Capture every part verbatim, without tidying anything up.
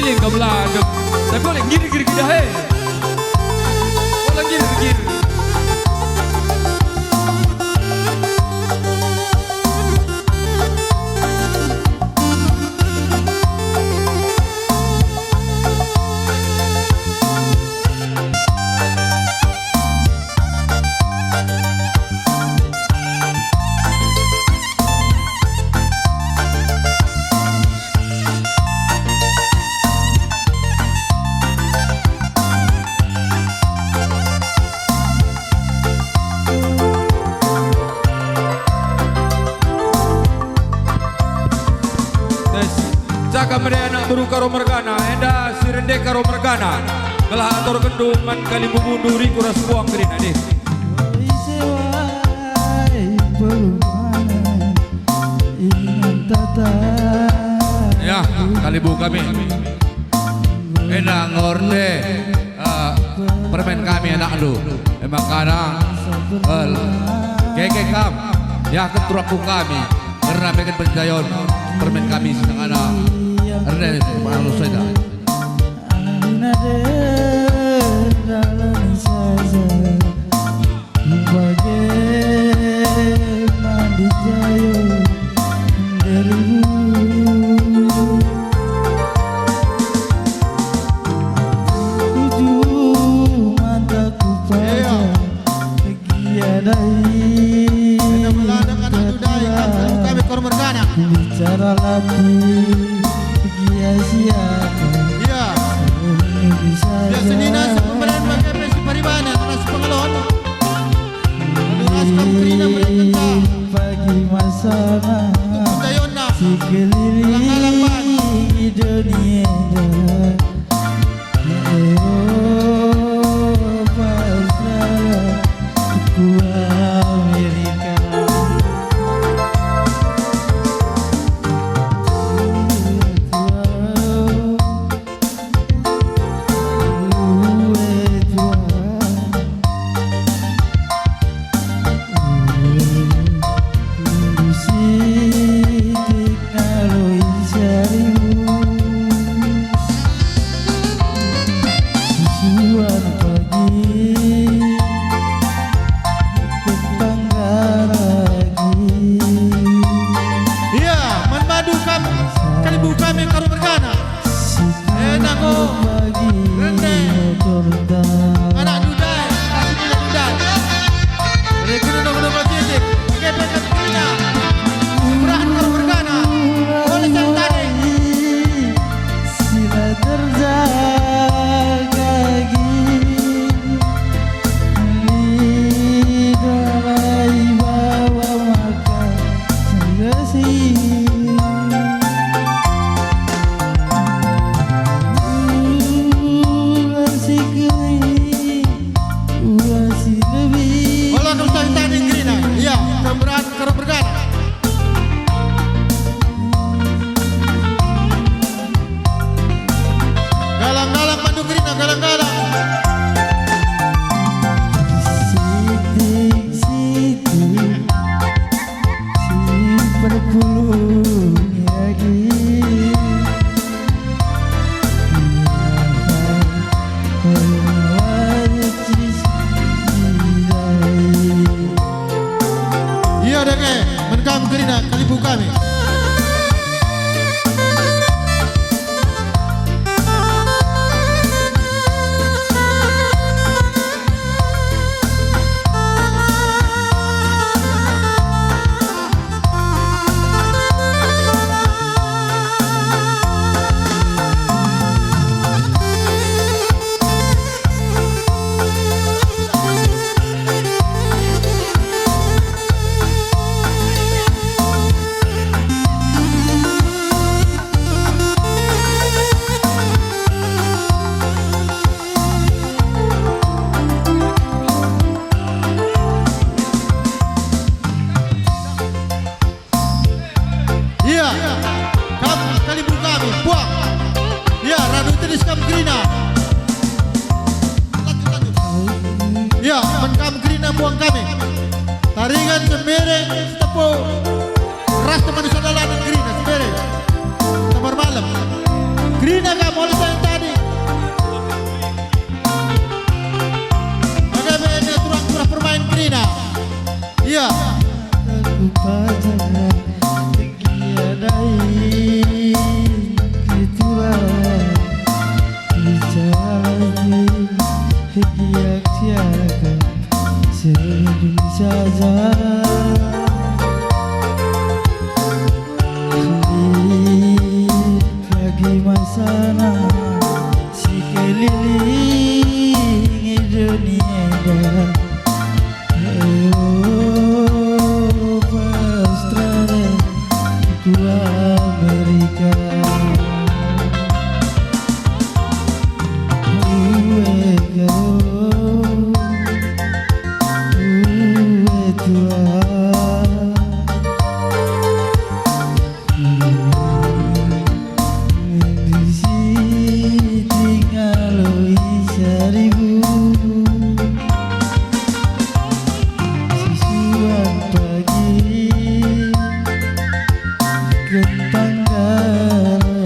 Engkau meladek, tapi oleh ngiri-ngiri kita, he. Oleh ngiri-ngiri. Tes, jaga meriah anak beru Karo mergana, enda si rende Karo mergana. Gelah atur gendung man kalimbubu nduri ku ras buang kerina deh. Ise wai perumahan ingan tata. Ya, kalimbubu kami. Ena ngorde, eh, permen kami anakndu. Emang kana, eh, keke kam. Ya, keturapku kami. Karena beken perjayon permen kami sinangana. Erne, anu seda. Adi nade dalan saja, bage mandi jayo derimu. Tujuh mataku paja. Gia dai. Enda meladak anak Dudai, kan perlu kami Karo mergana. Bicara laki, gia siapa? Iya. Ini bisa. Ya, senina sepemberan bage pe si paribanan, ras pengelon. Lalu ras kam kerina mereka. Pagi masana. Untuk dayonna. Alang-alang, Pak. Sekeliling dunia. Iya, man bandu kam kalimbubu kami Karo mergana. Ena ngo rende. Anak Dudai, kasih Dudai. Regen nongol-nongol titik. Bage pe kan kerina. Berahan Karo mergana. Oleh sang tadi. Sila terjaga gin. Lidah rai bawa makan. Ola kau tadi kerina, iya, kau berat, kau bergana. Galang-galang bandu kerina, galang-galang. Sitik-sitik. Iya dage, man kam kerina kalimbubu kami. Iya, kam kalimbubu kami, buang. Iya, radu tedis kam kerina. Lanjut, lanjut. Iya, man kam kerina buang kami. Taringan, Sembere, Sitepu, ras teman dalanen kerina, Sembere. Tembar malam. Kerina kam oleh Sisuan pagi kentang garam.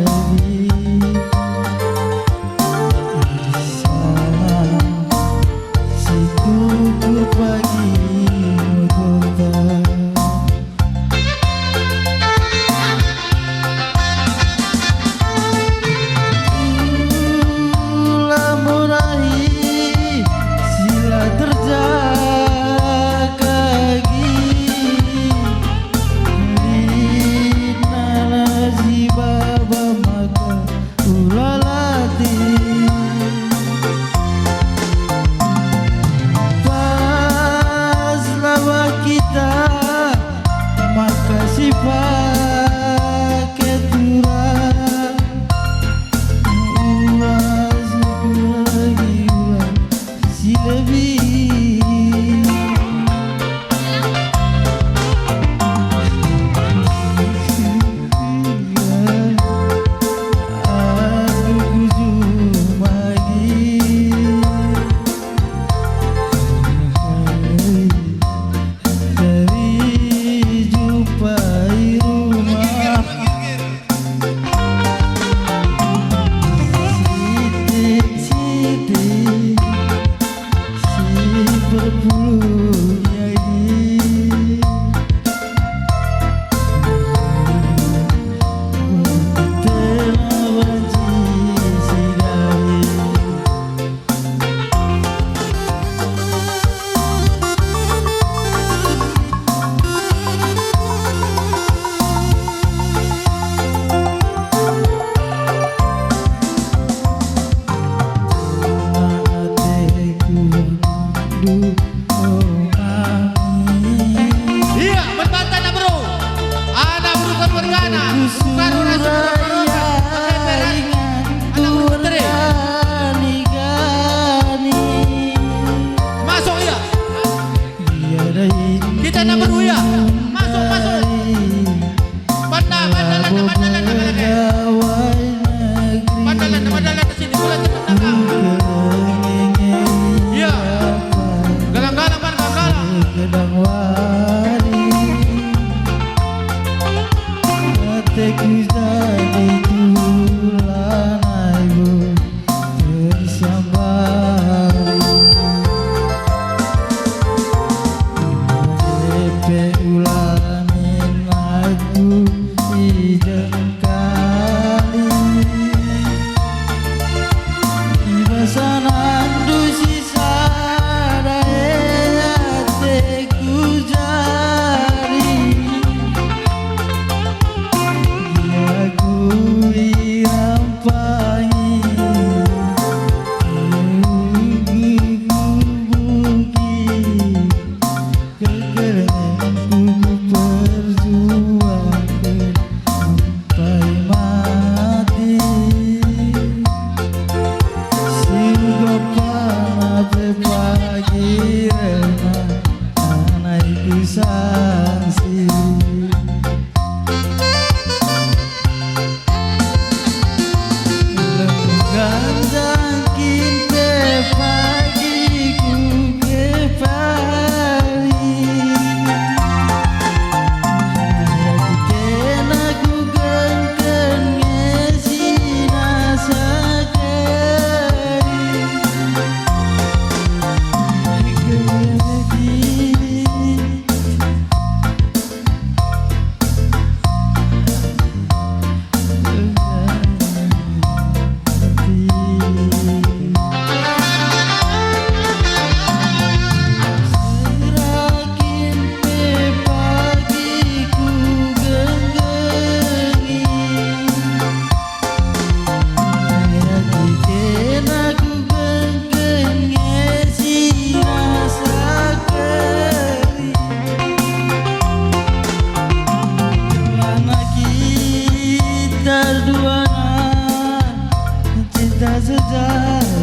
Cinta sejati,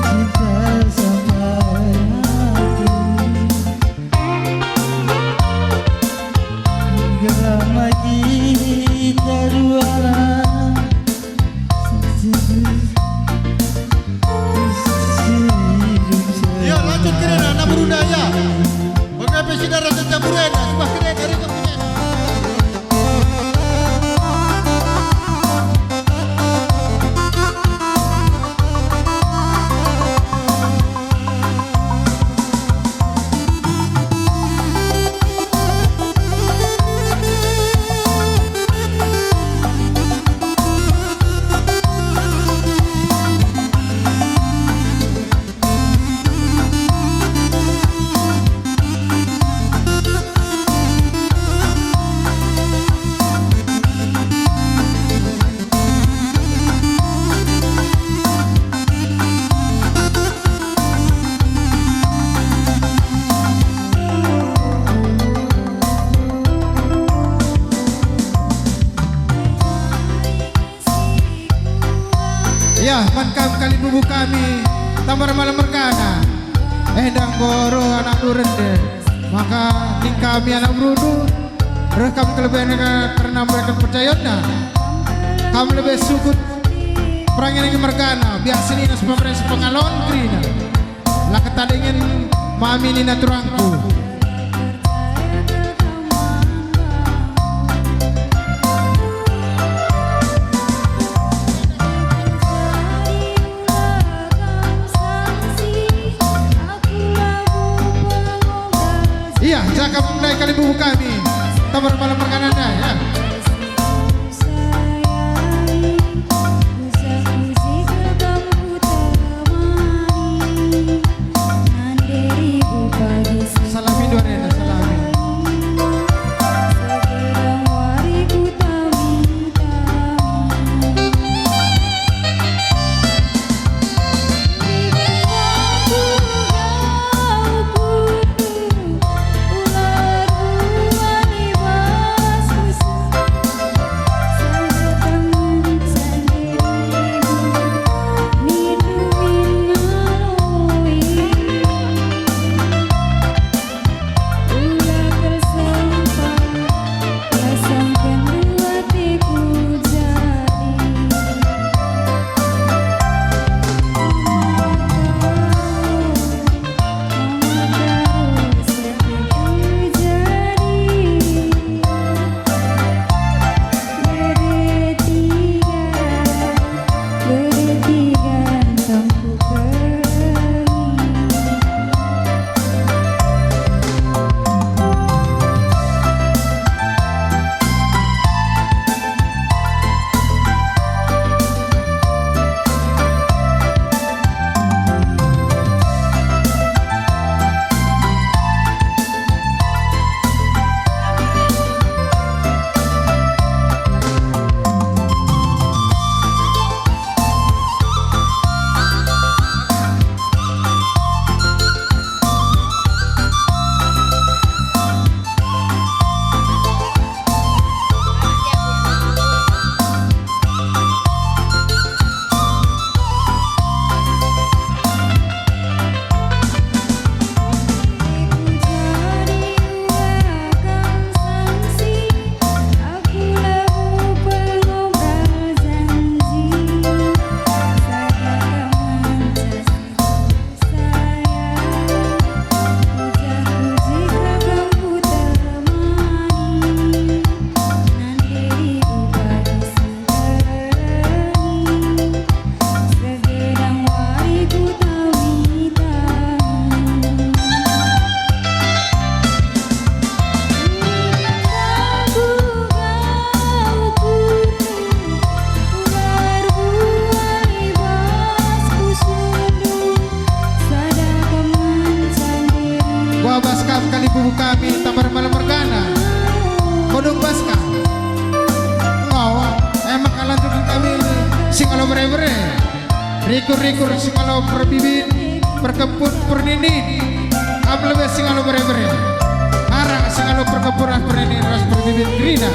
cinta sampai mati. Gelah kita duana. Ya, lanjut kerina, anak berunda, ya. Bage pe si daratan caburen, ya, sembah kerina, rikut kerina. Ya, man kam kalimbubu kami, Tambar Malem mergana. Enda enggo reh anak beru rende, maka ning kami anak berundu, reh kami kelebihna kerna mereken percayonna. Kam lebe sukut perangi-rangi mergana, biak senina si pemere si pengaloken kerina. La ketadingen mami nina turangku. Iya, cakap ndai kalimbubu kami. Tambar Malem mergana ndai, ya. Salami dua rena, salami. Wah, bas kam kalimbubu kami, Tambar Malem mergana. Kodung bas kam. Enggo, e maka lanjutken kami singalo bere-bere. Rikur-rikur singalo perbibit, perkempun, perninin. Kam lebe singalo bere-bere. Arah singalo perkempun ras perninin ras perbibit kerina.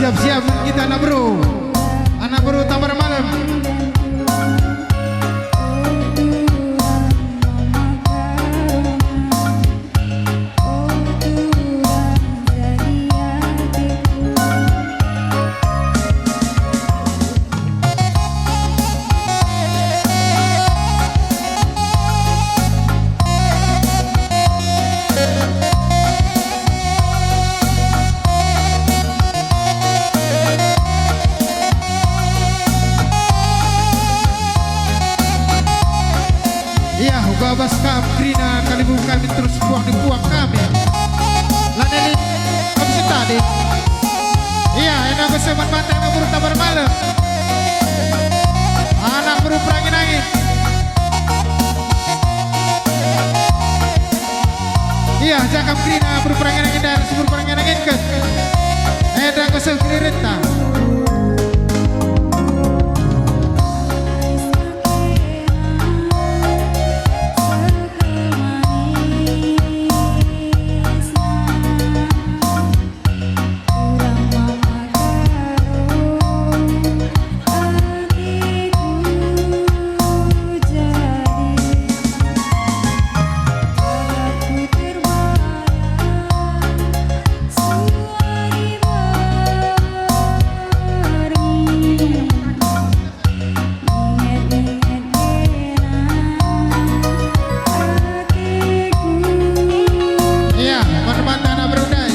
Siap-siap kita, anak beru. Anak beru Tabar Malem. Ia, uga bas kam kerina kalimbubu kami terus puang di puang kami. Lanai lit kami setadi. Ia, enda bese man banta anak beru Tabar Malem. Anak beru Perangin-angin. Ia, ja kam kerina beru Perangin-angin, daerah si beru Perangin-anginken. Enda enggo seh kelirinta. Ia, teman-teman anak beru ndai.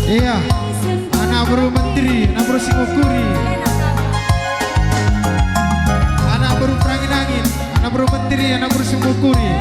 Ia, anak beru menteri, anak beru singukuri. Anak beru Perangin-angin, anak beru menteri, anak beru singukuri.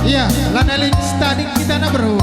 Ia, lanai lit setadi kita anak beru.